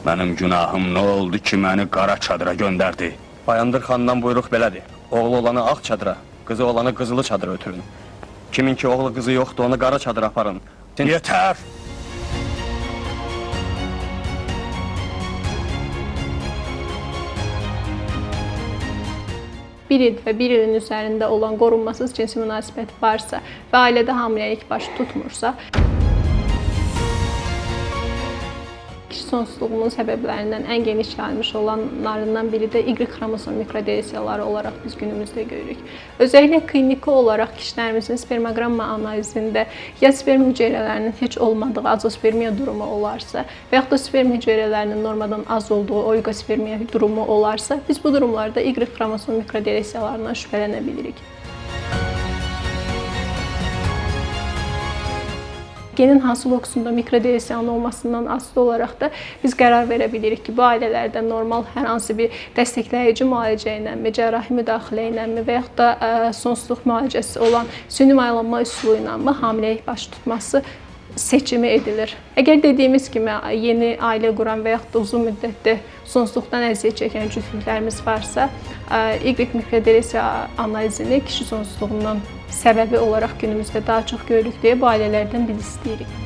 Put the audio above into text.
Mənim günahım nə oldu ki, məni qara çadıra göndərdi? Bayandır xandan buyruq belədir. Oğlu olanı ağ çadıra, qızı olanı qızılı çadıra ötürün. Kimin ki oğlu qızı yoxdur, onu qara çadıra aparın. Yetər! Bir il və bir ilin üzərində olan qorunmasız cinsi münasibət varsa və ailədə hamiləlik baş tutmursa, kişi sonsuzluğunun səbəblərindən ən geniş yayılmış olanlarından biri də Y xromosom mikrodelesiyaları olaraq biz günümüzdə görürük. Özəlliklə kliniki olaraq kişilərimizin spermoqramma analizində ya sperm hüceyrələrinin heç olmadığı azospermiya durumu olarsa və yaxud da sperm hüceyrələrinin normadan az olduğu oligospermiya durumu olarsa, biz bu durumlarda Y xromosom mikrodelesiyalarından şübhələnə bilirik. Genin hansı lokusunda mikrodelesiyanın olmasından asılı olaraq da biz qərar verə bilirik ki, bu ailələrdə normal hər hansı bir dəstəkləyici müalicə ilənmi, cərrahi müdaxilə ilənmi və yaxud da sonsuzluq müalicəsi olan süni mayalanma üsulu ilənmi hamiləlik baş tutması seçimi edilir. Əgər dediyimiz kimi yeni ailə quran və yaxud da uzun müddətli sonsuzluqdan əziyyət çəkən cütlüklərimiz varsa, Y mikrodelesiya analizini kişi sonsuzluğundan səbəbi olaraq günümüzdə daha çox görürük deyə bu ailələrdən biz istəyirik.